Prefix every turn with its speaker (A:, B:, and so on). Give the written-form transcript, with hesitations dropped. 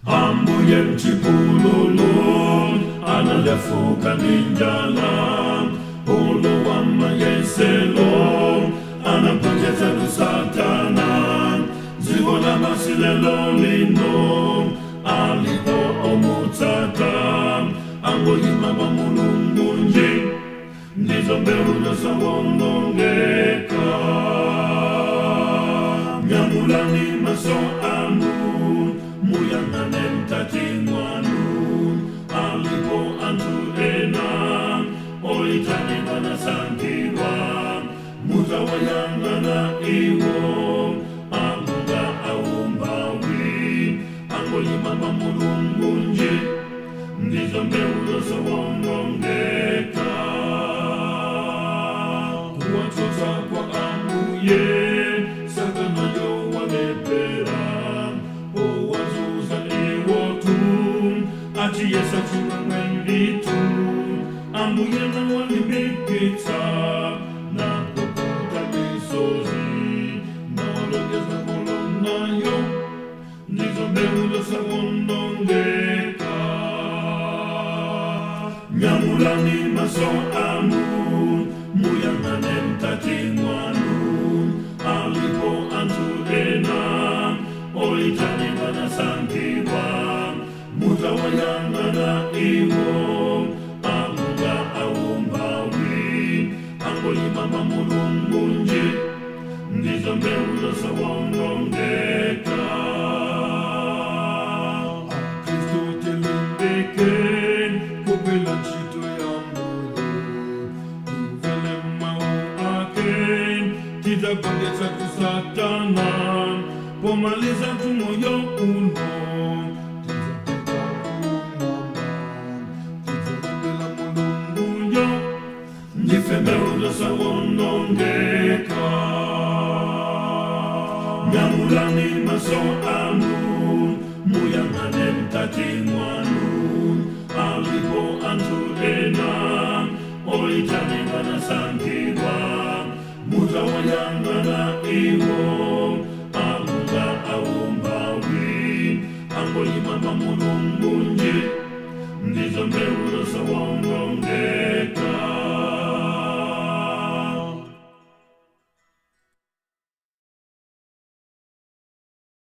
A: Ambuye mchipululu analefuka ndi njala, ulowa mayeselo anagonjetsa Satana. Dziko lapansi lelo lino alipo omutsata, angoyima pa Mulungu nji, ndizo mbewu zosawonongeka. Nyamulani maso anu, muyang'ane mkati mwanu, alipo anthu ena oitanidwa nasankhidwa. Mutawayang'ana iwo anga aumphawi, angoyima pa Mulungu nji, ndizo mbewu zosawonongeka. Kuwatsutsa kwa Ambuye Satanayo walepera, owazuza iwotu achiyesa chimwemwe ndithu. Ambuye nawalimbikitsa napukuta misozi, nawalongeza kolonayo, ndizo mbewu zosawonongeka. Nyamulani maso anu, muyang'ane mkati mwanu, alipo anthu ena oitanidwa nasankhidwa. Mutawayang'ana iwo anga aumphawi, angoyima pa Mulungu nji, ndizo mbewu zosawonongeka. Kristu tilimbike kugwira ntchito ya Mbuye, timvere mawu ake, tidzagonjetsa Satana. Pomaliza tumoyo uno tidzapita kumwamba, tidzayimbira Mulunguyo, ndife mbewu zosawonongeka. Nyamulani maso anu, muyang'ane mkati mwanu, alipo anthu ena oitanidwa nasankhidwa. Mutawayang'ana iwo anga aumphawi, angoyima pa Mulungu.